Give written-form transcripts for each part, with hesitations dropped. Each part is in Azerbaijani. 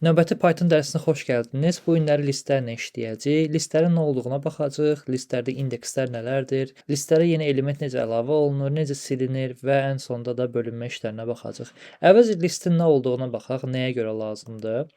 Növbəti Python dərsinə xoş gəldiniz. Bu günləri listlərlə işləyəcəyik. Listlərin nə olduğuna baxacağıq, listlərdə indekslər nələrdir, listlərə yeni element necə əlavə olunur, necə silinir və ən sonda da bölünmə işlərinə baxacağıq. Əvvəlcə listin nə olduğuna baxaq, nəyə görə lazımdır.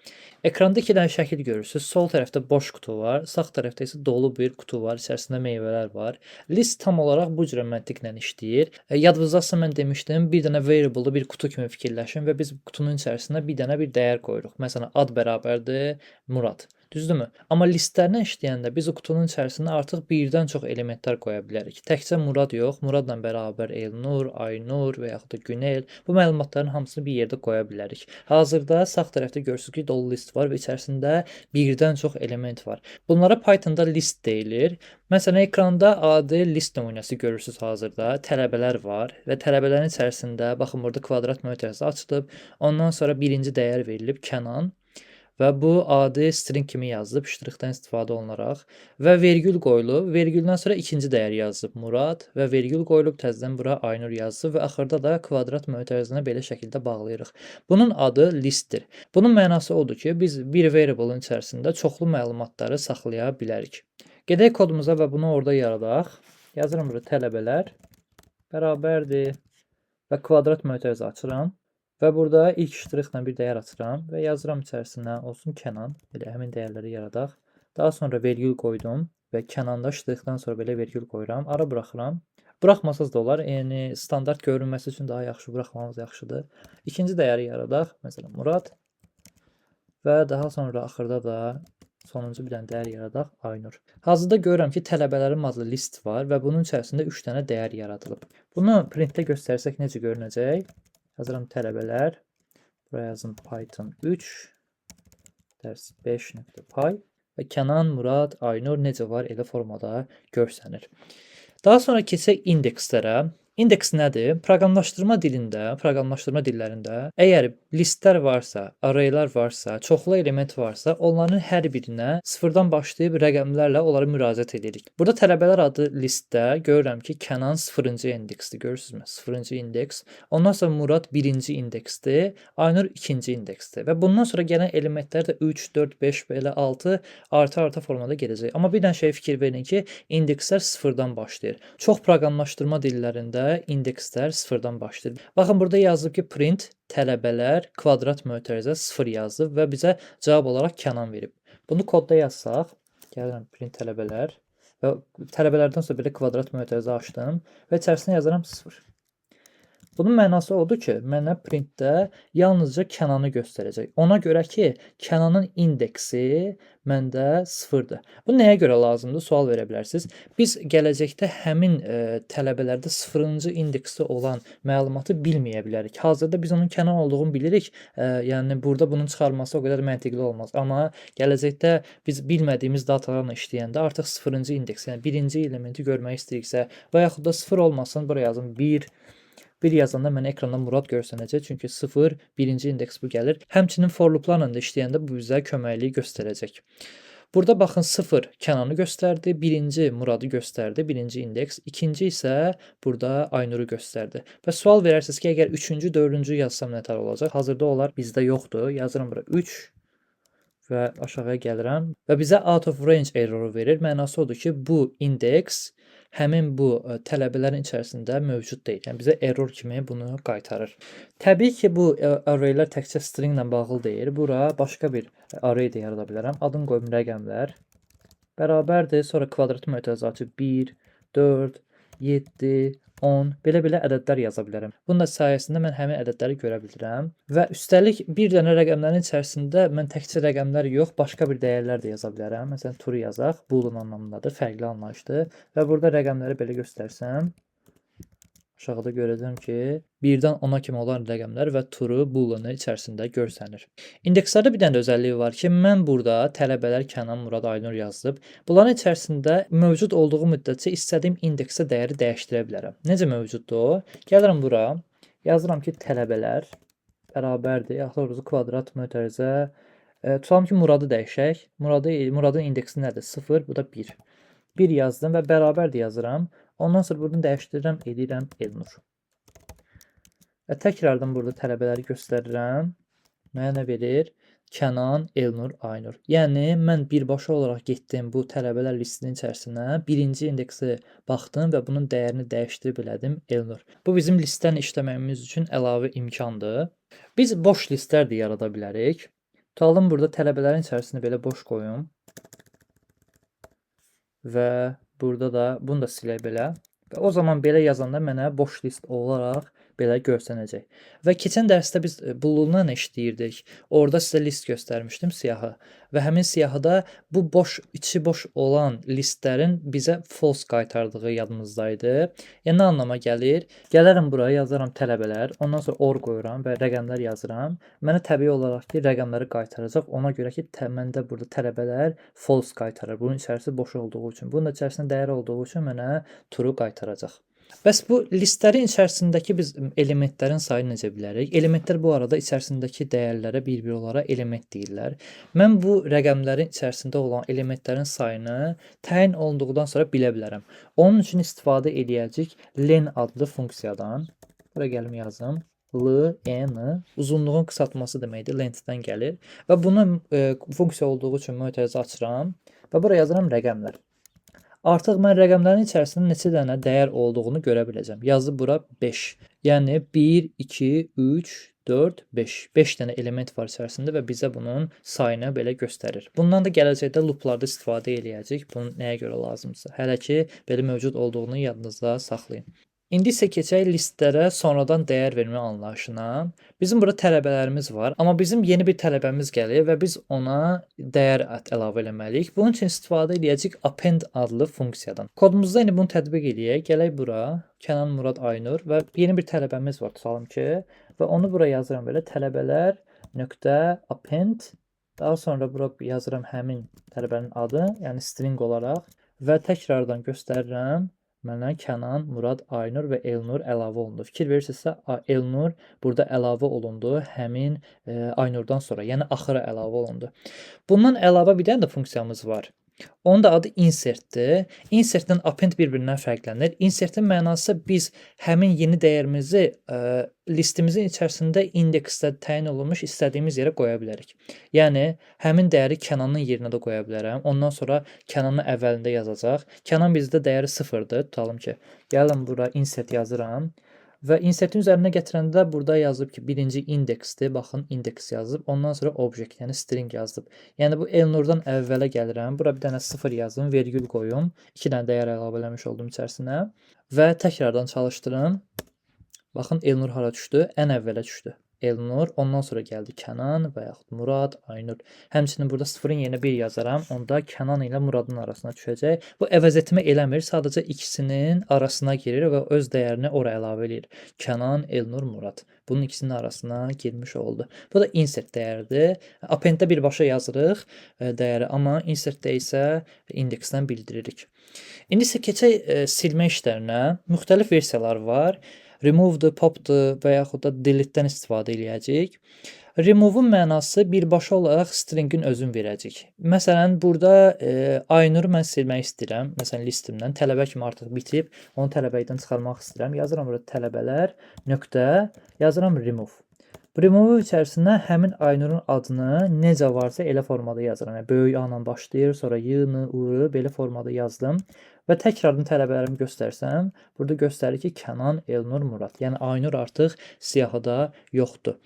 Ekranda iki dənə şəkil görürsüz. Sol tərəfdə boş qutu var, sağ tərəfdə isə dolu bir qutu var, içərisində meyvələr var. List tam olaraq bu cürə məntiqlə işləyir. Yadınızdadsa mən demişdim, bir dənə variable-ı bir qutu kimi fikirləşin və biz qutunun içərisinə bir dənə bir dəyər qoyuruq. Məsələn, ad bərabərdir Murad. Düzdürmü? Amma listlərlə işləyəndə biz o qutunun içərisinə artıq birdən çox elementlər qoya bilərik. Təkcə Murad yox, Muradla bərabər Elnur, Aynur və yaxud da Günel, bu məlumatların hamısını bir yerdə qoya bilərik. Hazırda sağ tərəfdə görürsüz ki, dolu list var və içərisində birdən çox element var. Bunlara Pythonda list deyilir. Məsələn, ekranda adi list nümunəsi görürsüz hazırda. Tələbələr var və tələbələrin içərisində baxın, burada kvadrat mötərizə açılıb. Ondan sonra birinci dəyər verilib, Kənan. Və bu adi string kimi yazılıb, ştrixdən istifadə olunaraq və vergül qoyulub. Vergüldən sonra ikinci dəyər yazılıb, Murad və vergül qoyulub, təzədən bura Aynur yazılıb və axırda da kvadrat mötərizəni belə şəkildə bağlayırıq. Bunun adı listdir. Bunun mənası odur ki, biz bir variable-ın içərisində çoxlu məlumatları saxlaya bilərik. Gedək kodumuza və bunu orada yaradaq. Yazıram burada tələbələr bərabərdir və kvadrat mötərizə açıram. Və burada ilk ştrixlə bir dəyər açıram və yazıram içərisinə, olsun Kənan. Belə həmin dəyərləri yaradaq. Daha sonra vergül qoydum və Kənanda ştrixdən sonra belə vergül qoyuram. Ara buraxıram. Buraxmasaz da olar. Yəni standart görünməsi üçün daha yaxşı buraxmamız yaxşıdır. İkinci dəyəri yaradaq. Məsələn, Murad. Və daha sonra axırda da sonuncu bir dənə dəyər yaradaq, Aynur. Hazırda görürəm ki, tələbələrim adlı list var və bunun içərisində 3 dənə dəyər yaradılıb. Bunu printdə göstərsək necə görünəcək? Yazıram tələbələr. Buraya yazım Python 3 dərs 5.py və Kənan, Murad, Aynur necə var elə formada görsənir. Daha sonra keçək indekslərə. İndeks nədir? Proqramlaşdırma dilində, proqramlaşdırma dillərində əgər listlər varsa, arraylar varsa, çoxlu element varsa, onların hər birinə sıfırdan başlayıb rəqəmlərlə onlara müraciət edirik. Burada tələbələr adlı listdə görürəm ki, Kənan 0-cı indeksdir. Görürsünüzmü? 0-cı indeks. Ondan sonra Murad 1-ci indeksdir, Aynur 2-ci indeksdir və bundan sonra gələn elementlər də 3, 4, 5 belə 6 arta-arta formada gedəcək. Amma bir dənə şey fikir verin ki, indekslər sıfırdan başlayır. Çox proqramlaşdırma dillərində indekslər sıfırdan başlayır. Baxın, burada yazılıb ki, print tələbələr kvadrat mötərizə 0 yazıb və bizə cavab olaraq Kənan verib. Bunu kodda yazsaq, gəlirəm print tələbələr və tələbələrdən sonra belə kvadrat mötərizə açdım və içərisinə yazıram 0. Bunun mənası odur ki, mənə printdə yalnızca Kənanı göstərəcək. Ona görə ki, Kənanın indeksi məndə 0-dır. Bu nəyə görə lazımdır? Sual verə bilərsiniz. Biz gələcəkdə həmin tələbələrdə 0-cı indeksdə olan məlumatı bilməyə bilərik. Hazırda biz onun Kənan olduğunu bilirik. Yəni burada bunun çıxarılması o qədər məntiqli olmaz. Amma gələcəkdə biz bilmədiyimiz datalarla işləyəndə artıq 0-cı indeks, yəni birinci elementi görmək istəyiriksə və yaxud da 0 olmasın, buraya yazım 1, 1 yazanda mənə ekranda Murad görsənəcək. Çünki 0, birinci indeks bu gəlir. Həmçinin for looplarla da işləyəndə bu bizə köməklik göstərəcək. Burada baxın, 0 Kənanı göstərdi, birinci Muradı göstərdi, birinci indeks, ikinci isə burada Aynuru göstərdi. Və sual verərsiniz ki, əgər üçüncü, dördüncü yazsam nə tər olacaq? Hazırda onlar bizdə yoxdur. Yazıram bura 3 və aşağıya gəlirəm və bizə out of range erroru verir. Mənası odur ki, bu indeks həmin bu tələbələrin içərisində mövcud deyil. Yəni bizə error kimi bunu qaytarır. Təbii ki, bu arraylər təkcə stringlə bağlı deyil. Bura başqa bir array də yarada bilərəm. Adını qoyum rəqəmlər. Bərabərdir. Sonra kvadrat mötərizə açıb 1, 4, 7, 10 belə-belə ədədlər yaza bilərəm. Bunun da sayəsində mən həmin ədədləri görə bilirəm və üstəlik bir dənə rəqəmlərin içərisində mən təkcə rəqəmlər yox, başqa bir dəyərlər də yaza bilərəm. Məsələn, true yazaq, boolean anlamındadır, fərqli anlayışdır və burada rəqəmləri belə göstərsəm, aşağıda görəcəm ki, 1-dən 10-a kimi olan rəqəmlər və true booleanı içərisində görsənir. İndekslərdə bir dənə də özəlliyi var ki, mən burada tələbələr Kənan, Murad, Aynur yazıb. Bunların içərisində mövcud olduğu müddətcə istədiyim indeksə dəyəri dəyişdirə bilərəm. Necə mövcuddur o? Gəlirəm bura, yazıram ki, tələbələr bərabərdir, yaxud doğrusu kvadrat mötərizə. Tutalım ki, Muradı dəyişək. Muradın indeksi nədir? 0, bu da 1. 1 yazdım və bərabərdir yazıram. Ondan sonra buradan dəyişdirirəm, eləyirəm Elnur. Və təkrardan burada tələbələri göstərirəm. Mənə nə verir? Kənan, Elnur, Aynur. Yəni mən birbaşa olaraq getdim bu tələbələr listinin içərisinə, birinci indeksi baxdım və bunun dəyərini dəyişdirib elədim Elnur. Bu bizim listdən işləməyimiz üçün əlavə imkandır. Biz boş listlər də yarada bilərik. Tutalım burada tələbələrin içərisini belə boş qoyum. Və burada da bunu da silək belə. Və o zaman belə yazanda mənə boş list olaraq belə görsənəcək. Və keçən dərsdə biz Booleanla işləyirdik. Orada sizə list göstərmişdim, siyahı. Və həmin siyahıda bu boş, içi boş olan listlərin bizə false qaytardığı yadımızdaydı. Yəni nə anlama gəlir? Gələrəm buraya, yazaram tələbələr, ondan sonra or qoyuram və rəqəmlər yazıram. Mənə təbii olaraq ki, rəqəmləri qaytaracaq. Ona görə ki, məndə burada tələbələr false qaytarır. Bunun içərisi boş olduğu üçün, bunun da içərisində dəyər olduğu üçün mənə true qaytaracaq. Bəs bu listlərin içərisindəki biz elementlərin sayını necə bilərik? Elementlər bu arada içərisindəki dəyərlərə bir-bir olaraq element deyirlər. Mən bu rəqəmlərin içərisində olan elementlərin sayını təyin olunduqdan sonra bilə bilərəm. Onun üçün istifadə eləyəcəyik len adlı funksiyadan. Bura gəlim yazım. L, N uzunluğun qısaltması deməkdir. Length-dən gəlir. Və bunu funksiya olduğu üçün mötərizə açıram və bura yazıram rəqəmlər. Artıq mən rəqəmlərin içərisində neçə dənə dəyər olduğunu görə biləcəm. Yazıb bura 5. Yəni 1, 2, 3, 4, 5. 5 dənə element var içərisində və bizə bunun sayını belə göstərir. Bundan da gələcəkdə looplarda istifadə eləyəcəyik. Bunun nəyə görə lazımdırsa. Hələ ki belə mövcud olduğunu yadınızda saxlayın. İndi isə keçək listlərə sonradan dəyər vermə anlayışına. Bizim burada tələbələrimiz var, amma bizim yeni bir tələbəmiz gəlir və biz ona dəyər əlavə eləməliyik. Bunun üçün istifadə eləyəcəyik append adlı funksiyadan. Kodumuzda indi bunu tətbiq eləyək. Gələk bura, Kənan, Murad, Aynur və yeni bir tələbəmiz var tutalım ki, və onu bura yazıram belə tələbələr nöqtə append. Daha sonra bura yazıram həmin tələbənin adı, yəni string olaraq və təkrardan göstərirəm. Mənə Kənan, Murad, Aynur və Elnur əlavə olundu. Fikir verirsinizsə, Elnur burada əlavə olundu həmin Aynurdan sonra, yəni axıra əlavə olundu. Bundan əlavə bir dənə də funksiyamız var. Onun da adı insertdir. Insertlə append bir-birindən fərqlənir. Insertin mənası biz həmin yeni dəyərimizi listimizin içərisində indeksdə təyin olunmuş istədiyimiz yerə qoya bilərik. Yəni həmin dəyəri Kənanın yerinə də qoya bilərəm. Ondan sonra Kənanın əvvəlində yazacaq. Kənan bizdə dəyəri 0-dır. Tutalım ki, gəlin bura insert yazıram. Və insertin üzərinə gətirəndə burada yazıb ki, birinci indeksdir. Baxın, indeks yazıb. Ondan sonra object, yəni string yazıb. Yəni bu Elnurdan əvvələ gəlirəm. Bura bir dənə 0 yazım, vergül qoyum. 2 dənə dəyər əlavə eləmiş oldum içərisinə. Və təkrardan çalışdırım. Baxın, Elnur hara düşdü? Ən əvvələ düşdü. Elnur, ondan sonra gəldi Kənan və yaxud Murad, Aynur. Həmçinin burada 0-ın yerinə 1 yazaram. Onda Kənan ilə Muradın arasına düşəcək. Bu əvəz etmə eləmir, sadəcə ikisinin arasına girir və öz dəyərini ora əlavə eləyir. Kənan, Elnur, Murad. Bunun ikisinin arasına girmiş oldu. Bu da insert dəyəridir. Append-də birbaşa yazırıq dəyəri, amma insert-də isə indeksdən bildiririk. İndi isə keçək silmə işlərinə. Müxtəlif versiyalar var. Remove-dur, pop-dur və yaxud da delete-dən istifadə eləyəcəyik. Remove-un mənası birbaşa olaraq stringin özünü verəcək. Məsələn, burada Aynuru mən silmək istəyirəm. Məsələn, listimdən tələbə kimi artıq bitib, onu tələbəlikdən çıxarmaq istəyirəm. Yazıram burada tələbələr nöqtə, yazıram remove. Bu remove içərisinə həmin Aynurun adını necə varsa elə formada yazıram. Yəni böyük A ilə başlayır, sonra Y, N, U, R belə formada yazdım. Və təkrardan tələbələrimi göstərsəm, burada göstərir ki, Kənan, Elnur, Murad. Yəni Aynur artıq siyahıda yoxdur.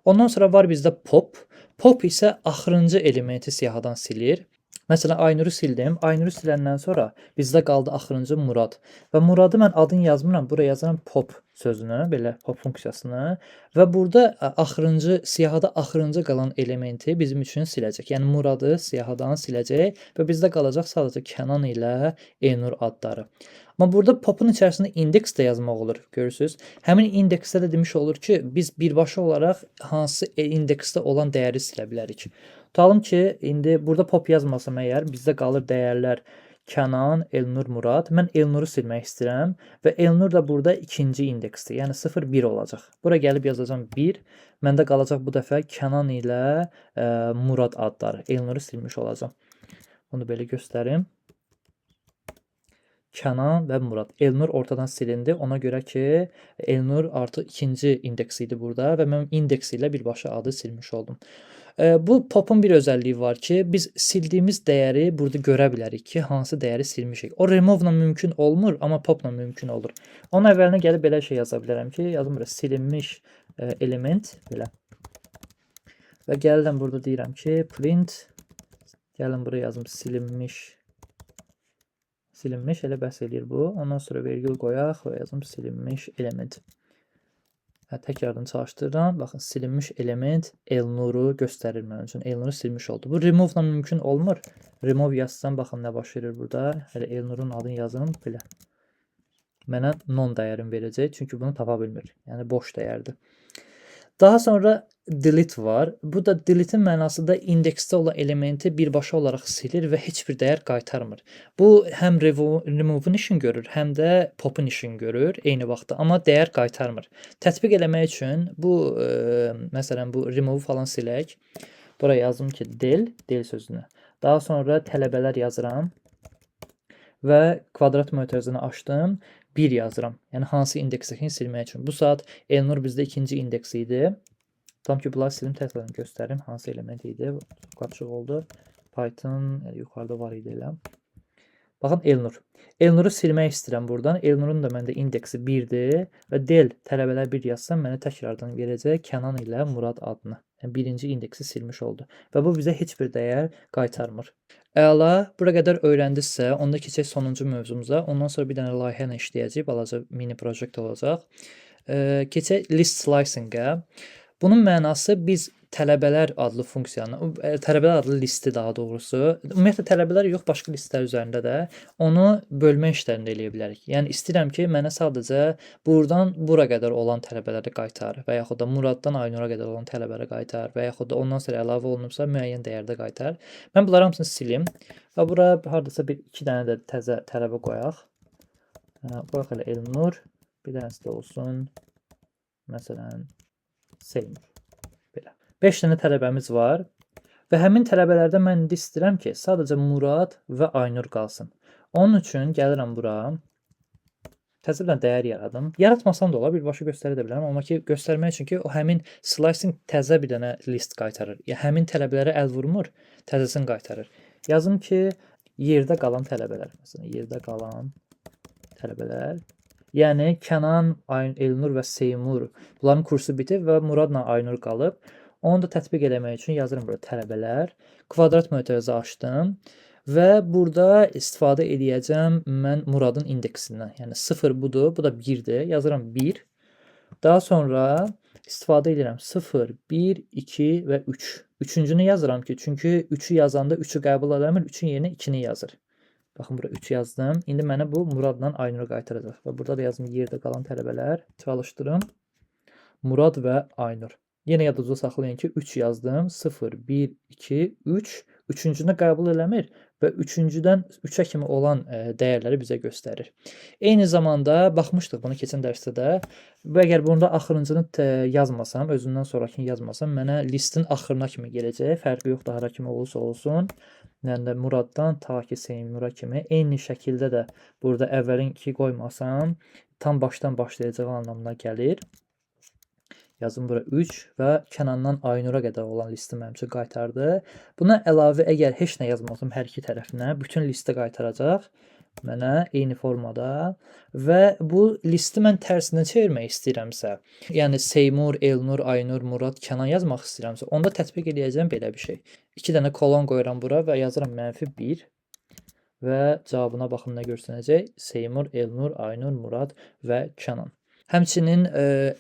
Ondan sonra var bizdə pop. Pop isə axırıncı elementi siyahıdan silir. Məsələn, Aynuru sildim. Aynuru siləndən sonra bizdə qaldı axırıncı Murad. Və Muradı mən adını yazmıram. Buraya yazıram pop sözünü, belə pop funksiyasını və burada axırıncı siyahıda axırıncı qalan elementi bizim üçün siləcək. Yəni Muradı siyahıdan siləcək və bizdə qalacaq sadəcə Kənan ilə Elnur adları. Amma burada popun içərisində indeks də yazmaq olur, görürsüz. Həmin indeksdə də demiş olur ki, biz birbaşa olaraq hansı indeksdə olan dəyəri silə bilərik. Tutalım ki, indi burada pop yazmasam əgər bizdə qalır dəyərlər Kənan, Elnur, Murad. Mən Elnuru silmək istəyirəm və Elnur da burada ikinci indeksdir. Yəni 0, 1 olacaq. Bura gəlib yazacağam 1. Məndə qalacaq bu dəfə Kənan ilə Murad adları. Elnuru silmiş olacağam. Bunu belə göstərim. Kənan və Murad. Elnur ortadan silindi. Ona görə ki, Elnur artıq ikinci indeks idi burada və mən indeks ilə birbaşa adı silmiş oldum. Bu popun bir özəlliyi var ki, biz sildiyimiz dəyəri burada görə bilərik ki, hansı dəyəri silmişik. O remove-la mümkün olmur, amma popla mümkün olur. Onun əvvəlinə gəlib belə şey yaza bilərəm ki, yazım bura silinmiş element belə. Və gəlirəm burada deyirəm ki, print, gəlin buraya yazım silinmiş. Silinmiş, elə bəs eləyir bu. Ondan sonra vergül qoyaq və yazım silinmiş element. Hə, təkrardan çalışdırıram. Baxın, silinmiş element Elnuru göstərir mənim üçün. Elnuru silmiş oldu. Bu remove-la mümkün olmur. Remove yazsam, baxın nə baş verir burada. Hələ Elnurun adını yazım belə. Mənə non dəyərini verəcək. Çünki bunu tapa bilmir. Yəni boş dəyərdir. Daha sonra delete var. Bu da delete-in mənası da indeksdə olan elementi birbaşa olaraq silir və heç bir dəyər qaytarmır. Bu həm remove-un işini görür, həm də pop-un işini görür eyni vaxtda, amma dəyər qaytarmır. Tətbiq eləmək üçün bu məsələn bu remove falan silək. Bura yazdım ki, del, del sözünü. Daha sonra tələbələr yazıram və kvadrat mötərizəni açdım. 1 yazıram. Yəni hansı indeksdəkini silmək üçün. Bu saat Elnur bizdə ikinci indeks idi. Tam ki, bunları silim, təkrardan göstərim hansı element idi. Çox qarışıq oldu. Python yəni yuxarıda var idi elə. Baxın Elnur. Elnuru silmək istəyirəm buradan. Elnurun da məndə indeksi 1-dir və del tələbələr 1 yazsam mənə təkrardan verəcək Kənan ilə Murad adını. Yəni birinci indeksi silmiş oldu və bu bizə heç bir dəyər qaytarmır. Əla, bura qədər öyrəndinizsə, onda keçək sonuncu mövzumuza. Ondan sonra bir dənə layihə ilə işləyəcəyik, balaca mini projekt olacaq. Keçək list slicing-ə. Bunun mənası biz tələbələr adlı funksiyanı, tələbələr adlı listi daha doğrusu, ümumiyyətlə tələbələr yox, başqa listlər üzərində də onu bölmə işlərində eləyə bilərik. Yəni istəyirəm ki, mənə sadəcə buradan bura qədər olan tələbələri qaytar və yaxud da Muraddan Aynura qədər olan tələbələri qaytar və yaxud da ondan sonra əlavə olunubsa müəyyən dəyərdə qaytar. Mən bunların hamısını silim və bura hardasa bir iki dənə də təzə tələbə qoyaq. Qoyaq elə Elnur, bir dənəsi də olsun məsələn Seymur. Belə. 5 dənə tələbəmiz var və həmin tələbələrdən mən indi istəyirəm ki, sadəcə Murad və Aynur qalsın. Onun üçün gəlirəm bura. Təzə bir dənə dəyər yaradım. Yaratmasam da olar, birbaşa göstərə də bilərəm, amma ki göstərmək üçün ki, o həmin slicing təzə bir dənə list qaytarır. Yəni həmin tələbələrə əl vurmur, təzəsini qaytarır. Yazım ki, yerdə qalan tələbələr, məsələn, yerdə qalan tələbələr. Yəni Kənan, Elnur və Seymur bunların kursu bitib və Muradla Aynur qalıb. Onu da tətbiq eləmək üçün yazıram burada tələbələr. Kvadrat mötərizə açdım və burada istifadə eləyəcəm mən Muradın indeksindən. Yəni 0 budur, bu da 1-dir. Yazıram 1. Daha sonra istifadə edirəm 0, 1, 2 və 3. Üçüncünü yazıram ki, çünki 3-ü yazanda 3-ü qəbul eləmir, 3-ün yerinə 2-ni yazır. Baxın bura 3 yazdım. İndi mənə bu Muradla Aynuru qaytaracaq. Və burada da yazım yerdə qalan tələbələr. Çalışdırım. Murad və Aynur. Yenə yadınızda saxlayın ki, 3 yazdım. 0, 1, 2, 3. Üçüncünü qəbul eləmir və üçüncüdən 3-ə kimi olan dəyərləri bizə göstərir. Eyni zamanda baxmışdıq bunu keçən dərsdə də. Və əgər bunda axırıncını yazmasam, özündən sonrakını yazmasam, mənə listin axırına kimi gələcək. Fərqi yoxdur hara kimi olursa olsun. Yəni də Muraddan ta ki Seymura kimi. Eyni şəkildə də burada əvvəlin 2 qoymasam, tam başdan başlayacağı anlamına gəlir. Yazım bura 3 və Kənandan Aynura qədər olan listi mənim üçün qaytardı. Buna əlavə əgər heç nə yazmasam hər iki tərəfinə, bütün listi qaytaracaq mənə eyni formada və bu listi mən tərsinə çevirmək istəyirəmsə, yəni Seymur, Elnur, Aynur, Murad, Kənan yazmaq istəyirəmsə, onda tətbiq eləyəcəm belə bir şey. 2 dənə kolon qoyuram bura və yazıram -1 və cavabına baxın nə görsənəcək? Seymur, Elnur, Aynur, Murad və Kənan. Həmçinin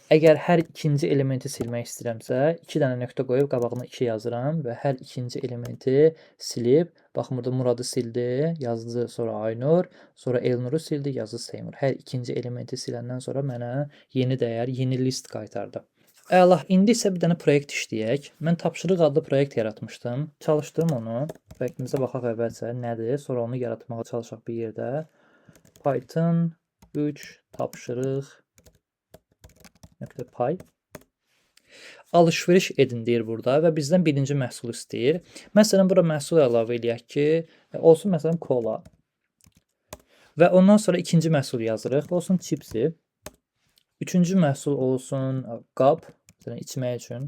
əgər hər ikinci elementi silmək istəyirəmsə, 2 dənə nöqtə qoyub qabağına 2 yazıram və hər ikinci elementi silib, baxın burada Muradı sildi, yazdı sonra Aynur, sonra Elnuru sildi, yazdı Seymur. Hər ikinci elementi siləndən sonra mənə yeni dəyər, yeni list qaytardı. Əla, indi isə bir dənə proyekt işləyək. Mən tapşırıq adlı proyekt yaratmışdım. Çalışdırım onu. Proyektimizə baxaq əvvəlcə nədir, sonra onu yaratmağa çalışaq bir yerdə. Python 3 tapşırıq .py. Alışveriş edin deyir burada və bizdən birinci məhsul istəyir. Məsələn, bura məhsul əlavə eləyək ki, olsun məsələn kola. Və ondan sonra ikinci məhsul yazırıq. Olsun çipsi. Üçüncü məhsul olsun qab, məsələn içmək üçün.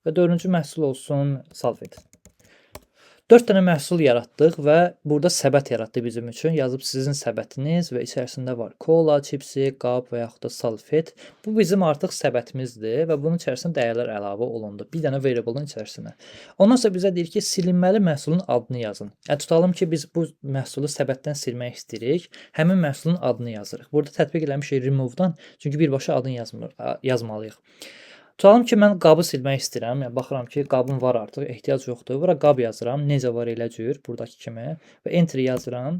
Və dördüncü məhsul olsun salfet. 4 dənə məhsul yaratdıq və burada səbət yaratdı bizim üçün. Yazıb sizin səbətiniz və içərisində var kola, çipsi, qab və yaxud da salfet. Bu bizim artıq səbətimizdir və bunun içərisinə dəyərlər əlavə olundu. Bir dənə variable-ın içərisinə. Ondan sonra bizə deyir ki, silinməli məhsulun adını yazın. Yəni tutalım ki, biz bu məhsulu səbətdən silmək istəyirik. Həmin məhsulun adını yazırıq. Burada tətbiq eləmişik remove-dan, çünki birbaşa adını yazmalıyıq. Tutalım ki, mən qabı silmək istəyirəm. Yəni baxıram ki, qabım var artıq, ehtiyac yoxdur. Bura qab yazıram, necə var elə cür, buradakı kimi və enter yazıram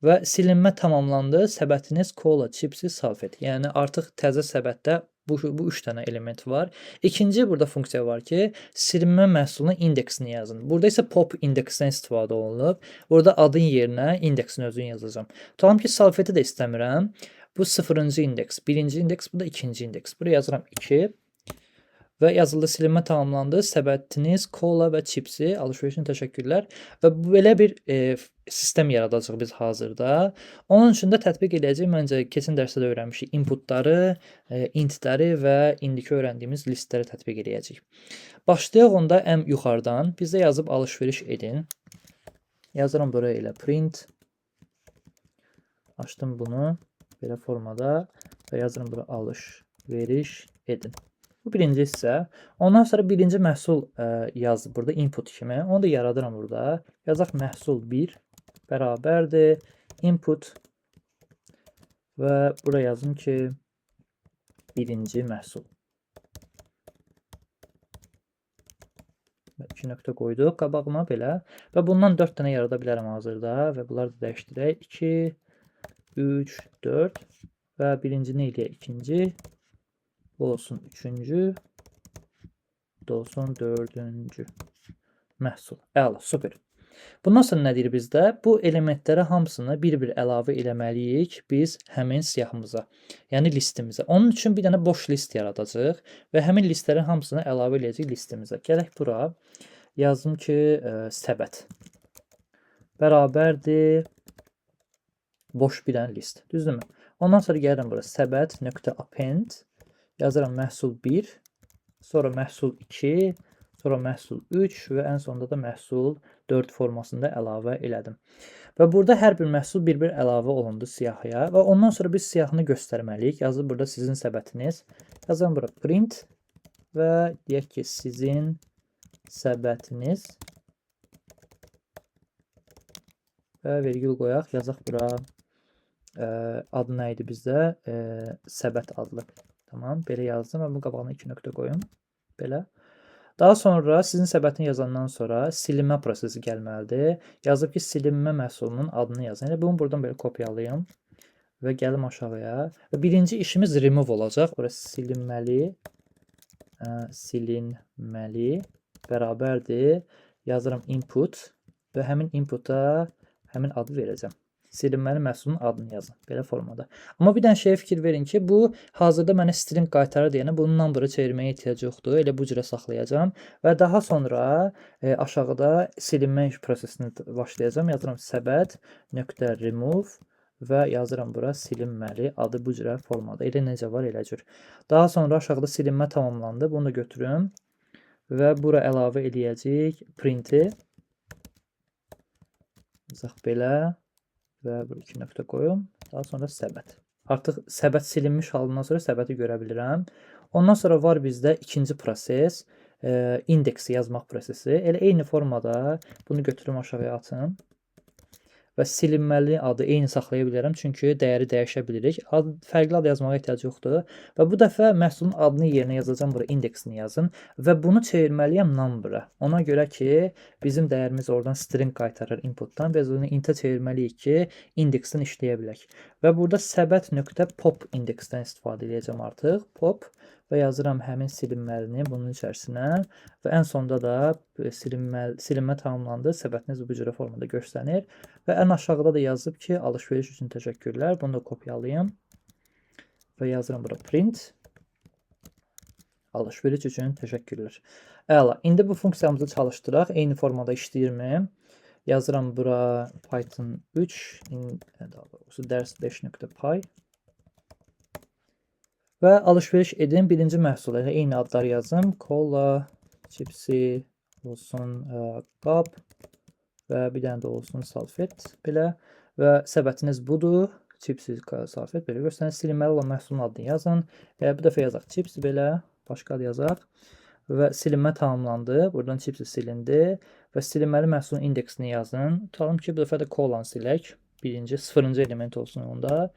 və silinmə tamamlandı. Səbətiniz kola, çipsi, salfet. Yəni artıq təzə səbətdə bu 3 dənə element var. İkinci burada funksiya var ki, silinmə məhsulunun indeksini yazın. Burada isə pop indeksindən istifadə olunub. Burada adın yerinə indeksin özünü yazacağam. Tutalım ki, salfeti də istəmirəm. Bu 0-cı indeks, 1-ci indeks, bu da 2-ci indeks. Buraya yazıram 2. Və yazıldı silinmə tamamlandı. Səbətiniz kola və çipsi. Alışveriş üçün təşəkkürlər. Və belə bir sistem yaradacağıq biz hazırda. Onun üçün də tətbiq eləyəcəyik. Məncə keçən dərsdə də öyrənmişik inputları, intləri və indiki öyrəndiyimiz listləri tətbiq eləyəcəyik. Başlayaq onda ən yuxarıdan. Bizdə yazıb alışveriş edin. Yazıram buraya elə print. Açdım bunu belə formada və yazıram bura alışveriş edin. Bu birinci hissə. Ondan sonra birinci məhsul yaz burada input kimi. Onu da yaradıram burada. Yazaq məhsul 1 bərabərdir input və bura yazım ki birinci məhsul. Və 2 nöqtə qoyduq qabağına belə. Və bundan 4 dənə yarada bilərəm hazırda və bunları da dəyişdirək. 2, 3, 4 və birincini eləyək ikinci. Bu olsun üçüncü, bu da olsun dördüncü məhsul. Əla, super. Bundan sonra nə deyir bizdə? Bu elementlərə hamısını bir-bir əlavə eləməliyik biz həmin siyahımıza, yəni listimizə. Onun üçün bir dənə boş list yaradacağıq və həmin listlərin hamısını əlavə eləyəcəyik listimizə. Gələk bura, yazdım ki, səbət bərabərdir boş bir dənə list. Düzdürmü? Ondan sonra gəlirəm bura səbət nöqtə append. Yazıram məhsul 1, sonra məhsul 2, sonra məhsul 3 və ən sonda da məhsul 4 formasında əlavə elədim. Və burada hər bir məhsul bir-bir əlavə olundu siyahıya və ondan sonra biz siyahını göstərməliyik. Yazır burada sizin səbətiniz. Yazıram bura print və deyək ki, sizin səbətiniz və vergül qoyaq. Yazaq bura adı nə idi bizdə? Səbət adlı. Tamam, belə yazdım və bu qabağına 2 nöqtə qoyum. Belə. Daha sonra sizin səbətini yazandan sonra silinmə prosesi gəlməlidir. Yazıb ki, silinmə məhsulunun adını yazın. Yəni bunu buradan belə kopyalayım və gəlim aşağıya. Və birinci işimiz remove olacaq. Burası silinməli, silinməli bərabərdir. Yazıram input və həmin inputa həmin adı verəcəm. Silinməli məhsulun adını yazın. Belə formada. Amma bir dənə şeyə fikir verin ki, bu hazırda mənə string qaytarır deyənə bunu number'a çevirməyə ehtiyac yoxdur. Elə bu cürə saxlayacağam və daha sonra aşağıda silinmə prosesini başlayacağam. Yazıram səbət nöqtə remove və yazıram bura silinməli adı bu cürə formada. Elə necə var elə cür. Daha sonra aşağıda silinmə tamamlandı. Bunu da götürüm və bura əlavə eləyəcəyik printi. Yazaq belə. Və bu 2 nöqtə qoyum. Daha sonra səbət. Artıq səbət silinmiş halından sonra səbəti görə bilirəm. Ondan sonra var bizdə ikinci proses, indeksi yazmaq prosesi. Elə eyni formada bunu götürüm aşağıya atım. Və silinməli adı eyni saxlaya bilərəm, çünki dəyəri dəyişə bilirik. Fərqli ad yazmağa ehtiyac yoxdur. Və bu dəfə məhsulun adını yerinə yazacağam, bura indeksini yazın və bunu çevirməliyəm number'a. Ona görə ki, bizim dəyərimiz oradan string qaytarır inputdan. Biz onu intə çevirməliyik ki, indeksdən işləyə bilək. Və burada səbət nöqtə pop indeksdən istifadə edəcəm artıq. Pop və yazıram həmin silinməlini bunun içərisinə və ən sonda da silinmə tamamlandı. Səbətiniz bu cürə formada göstərir və ən aşağıda da yazıb ki, alışveriş üçün təşəkkürlər. Bunu da kopyalayım və yazıram bura print. Alışveriş üçün təşəkkürlər. Əla. İndi bu funksiyamızı çalışdıraq. Eyni formada işləyirmi? Yazıram bura Python 3, daha doğrusu dərs 5.py və alış-veriş edin birinci məhsul, yəni eyni adları yazım. Kola, çipsi olsun, qab və bir dənə də olsun salfet belə və səbətiniz budur. Çipsi, salfet belə göstərin. Silinməli olan məhsulun adını yazın. Bu dəfə yazaq çips belə, başqa ad yazaq və silinmə tamamlandı. Buradan çipsi silindi və silinməli məhsulun indeksini yazın. Tutalım ki, bu dəfə də kolanı silək. Birinci, sıfırıncı element olsun onda.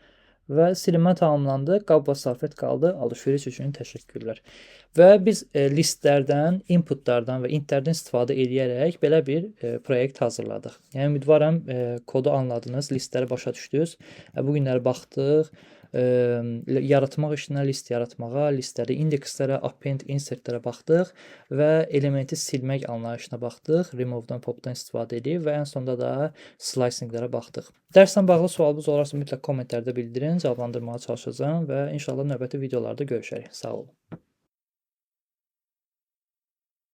Və silinmə tamamlandı. Qab və salfet qaldı. Alış-veriş üçün təşəkkürlər. Və biz listlərdən, inputlardan və intlərdən istifadə edərək belə bir proyekt hazırladıq. Yəni ümidvaram kodu anladınız, listləri başa düşdünüz. Bu günləri baxdıq yaratmaq işinə, list yaratmağa, listlərdə indekslərə, append, insertlərə baxdıq və elementi silmək anlayışına baxdıq. Remove-dan, pop-dan istifadə edib və ən sonda da slicing-lərə baxdıq. Dərslə bağlı sualınız olarsa mütləq kommentlərdə bildirin, cavablandırmağa çalışacağam və inşallah növbəti videolarda görüşərik. Sağ olun.